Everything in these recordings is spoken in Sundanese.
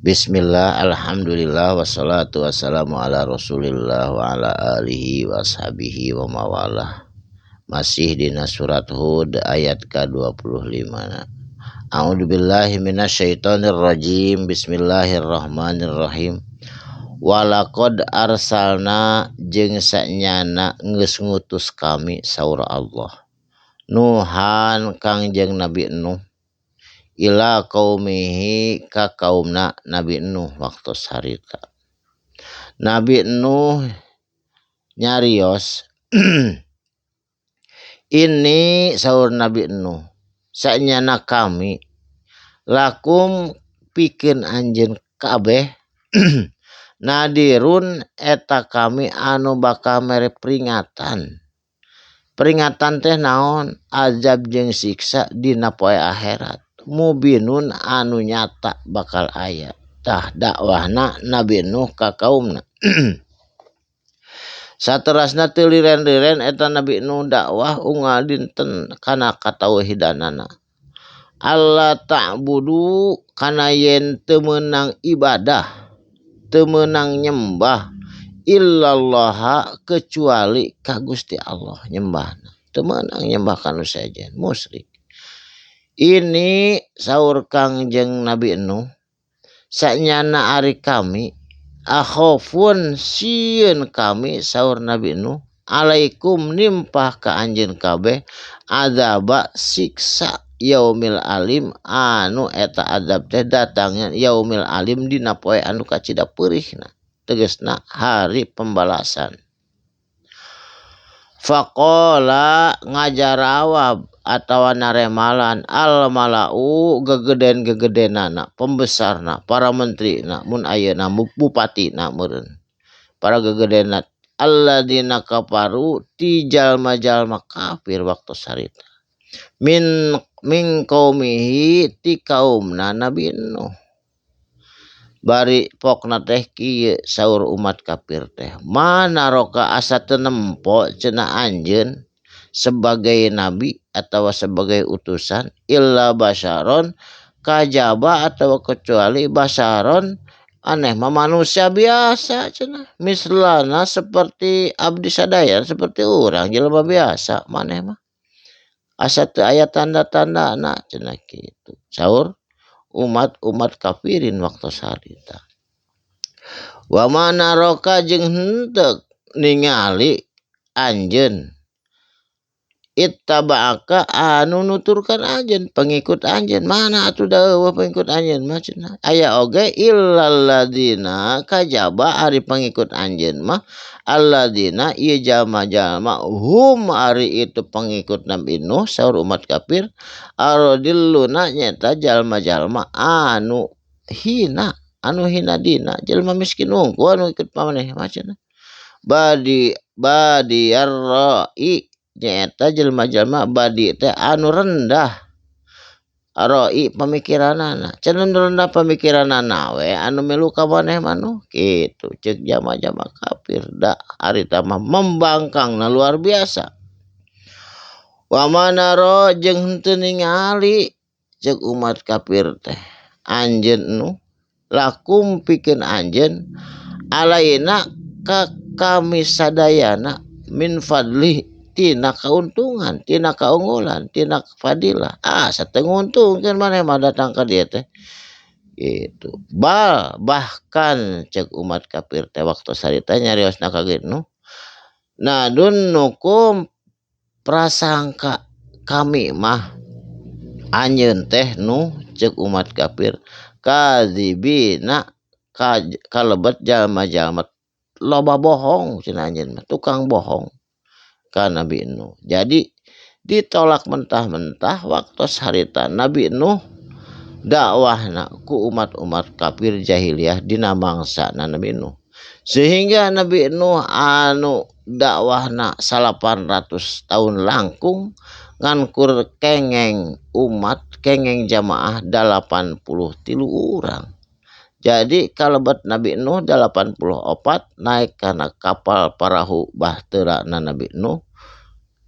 Bismillah, alhamdulillah, wassalatu wassalamu ala rasulillah wa ala alihi wa ashabihi wa mawalah. Masih dina surat Hud ayat ke-25. A'udzubillahi minasyaitonirrajim. Bismillahirrahmanirrahim. Walaqad arsalna jeung sanyana geus ngutus kami saur Allah Nuhan Kangjeng Nabi Nuh ila qaumihi ka kaumna Nabi Nuh waktu harita. Nabi Nuh nyarios ini saur Nabi Nuh sanyana kami lakum pikeun anjeun kabeh nadirun eta kami anu bakal mere peringatan. Peringatan teh naon? Azab jeung siksa dina poe akhirat. Mubinun anu nyata bakal aya. Tah dakwahna Nabi Nuh ka kaumna. Saterasna teu liren-liren eta Nabi Nuh dakwah unggal dinten kana katauhidanana. Allah ta'budu kana yen teu meunang ibadah, teu meunang nyembah illallaha kecuali ka Gusti Allah nyembahna. Teu meunang nyembah ka nu sejen, musyrik. Ini saur Kangjeng Nabi Nuh sanyana ari kami akhofun sieun kami saur Nabi Nuh alaikum nimpah ka anjeun kabeh azaba siksa yaumil alim anu eta azab teh datangnya yaumil alim dina poe anu kacida peurihna, tegasna hari pembalasan. Faqala ngajarawab atawa naremalan al malau gegeden-gegedenana, pembesarna, para menterina, mun ayeuna bupatina meureun. Para gegedena alladzina kafaru ti jalma-jalma kafir waktu sarita. Min qaumihi ti kaumna Nabi Nuh. Bari pokna teh kieu saur umat kafir teh, manaroka asa teu nempo cenah anjeun sebagai nabi atau sebagai utusan illa basyaron kajaba atau kecuali basyaron aneh mah manusia biasa cenah, mislana seperti abdi sadaya, seperti urang jelema biasa maneh mah asa teu aya tanda-tandana cenah kitu saur umat-umat kafirin waktu harita. Wa ma naroka jeung henteu ningali anjeun ittaba'aka anu nuturkan anjeun pengikut anjeun, mana atuh eueuh pengikut anjeun mah cenah aya oge illal ladzina kajaba ari pengikut anjeun mah alladzina ieu jalma-jalma hum ari itu pengikut Nabi Nuh saur umat kafir aradilluna nyata jalma-jalma anu hina, anu hina dina jelema miskin wungkul anu ikut pamaneh mah cenah badi badiarra'i nyaeta jelema-jelema badi teh anu rendah aroi pamikiranana cenah rendah pamikiranana we anu milu ka maneh mah nu kitu ceuk jama-jama kafir da harita mah membangkangna luar biasa. Wa manaro jeung henteu ningali ceuk umat kafir teh anjeun nu lakum pikeun anjeun alaina ka kami sadayana min fadli tina kauntungan, tina kaunggulan, tina fadilah. Ah, sateu nguntungkeun maneh mah datang ka dieu teh. Gitu. Bal bahkan ceuk umat kafir teh waktu sarita nyariosna ka Nuh. Nadunnukum prasangka kami mah anjeun teh nu ceuk umat kafir kadzibina kalebet jalma-jalma loba bohong cenah anjeun mah, tukang bohong ka Nabi Nuh. Jadi ditolak mentah-mentah waktu harita Nabi Nuh dakwahna ku umat-umat kafir jahiliyah dina mangsana Nabi Nuh. Sehingga Nabi Nuh anu dakwahna 800 tahun langkung ngan kur kengeng umat, kengeng jamaah 83 urang. Jadi kalebet Nabi Nuh 84 naik kana kapal parahu bahtera na Nabi Nuh.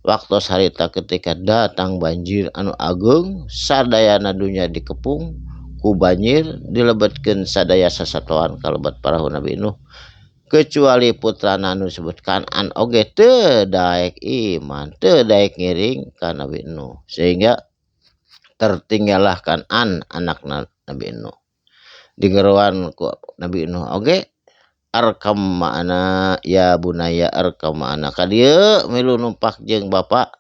Waktu harita ketika datang banjir anu ageung sadayana dunya dikepung Ku banjir dilebetkeun sadaya sasatoan kalebet parahu Nabi Nuh kecuali putrana anu disebut Kan'an oge teu daek iman, teu daek ngiring ka Nabi Nuh, sehingga tertinggallah Kan'an anakna Nabi Nuh. Digeroan ku Nabi Nuh oge arkam ma'ana ya bunaya arkam ma'ana ka dieu milu numpak jeung bapa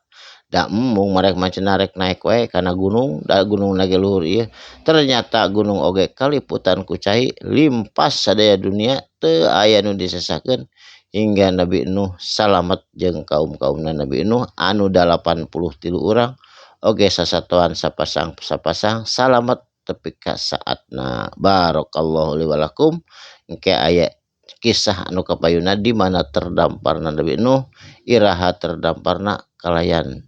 da embung marek macenah rek naek wae kana gunung, da gunung lagi luhur ieu. Ternyata gunung oge kaliputan ku cai limpas sadaya dunia teu aya nu disesakeun hingga Nabi Nuh salamet jeung kaum-kaumna Nabi Nuh anu 83 urang oge sasatoan sapasang-sapasang salamet tepi ka saatna. Barakallahu li walakum. Engke aya kisah anu kapayuna di mana terdamparna Nabi Nuh, iraha terdamparna kalayan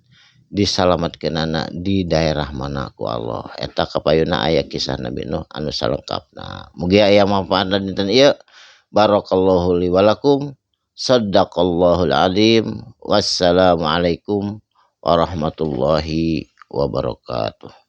disalamatkeunana di daerah mana ku Allah. Eta kapayuna aya kisah Nabi Nuh anu salengkapna. Mugi aya manfaatna dinten ieu. Barakallahu li walakum. Sadaqallahul azim. Wassalamualaikum warahmatullahi wabarakatuh.